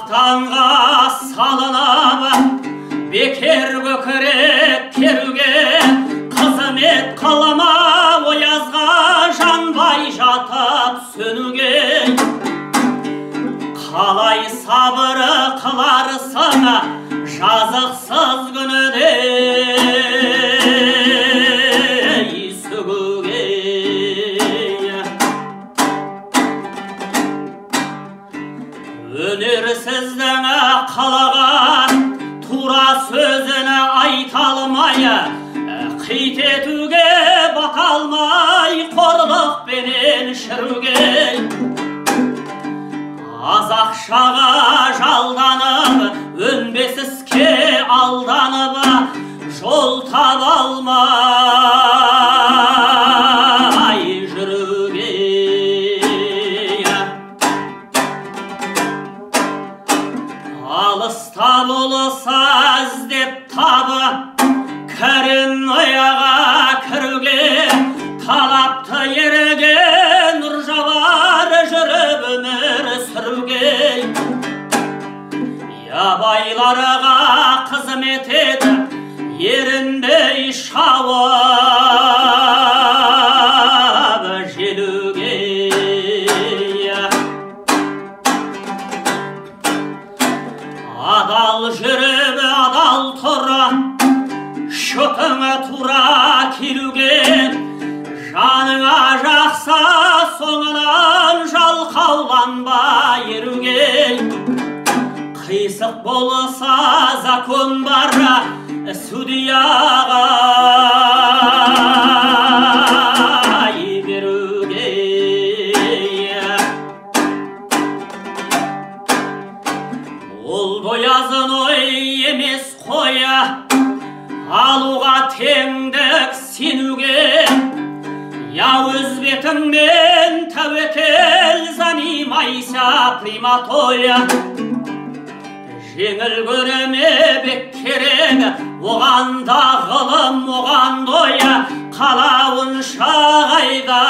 Мақтанға салынып, бекер көкірек керуге, қызмет қылма оязға, жанбай жатып сөнуге. Қалай сабыр қыларсың жазықсыз күніде сөгуге. Өнерсіздің қылығы тура сөзін айта алмай, қит етуге бата алмай, қорлықпенен шіруге. Аз ақшаға жалданып, өнбес іске алданып, жол таба алмай жүруге. Алыста болса іздеп табы, кірін ұяға кіруге, талапты ерге нұр жабар жүріп өмір сүруге. Ябайларға қызмет ет, ерінбей шауып желуге. Адал жүріп, адал тұр, шөкіңе тура келуге, жаныңа жақса соңынан жалқауланба еруге. Қисық болса закон бар, судьяға беруге. Ол боязын ой емес қоя, алуға теңдік сенуге. Я өз бетіңмен тәуекел, занимайся прямотой. Жеңіл көрме бек керек, оған да ғылым, оған дой, қалауынша қайда.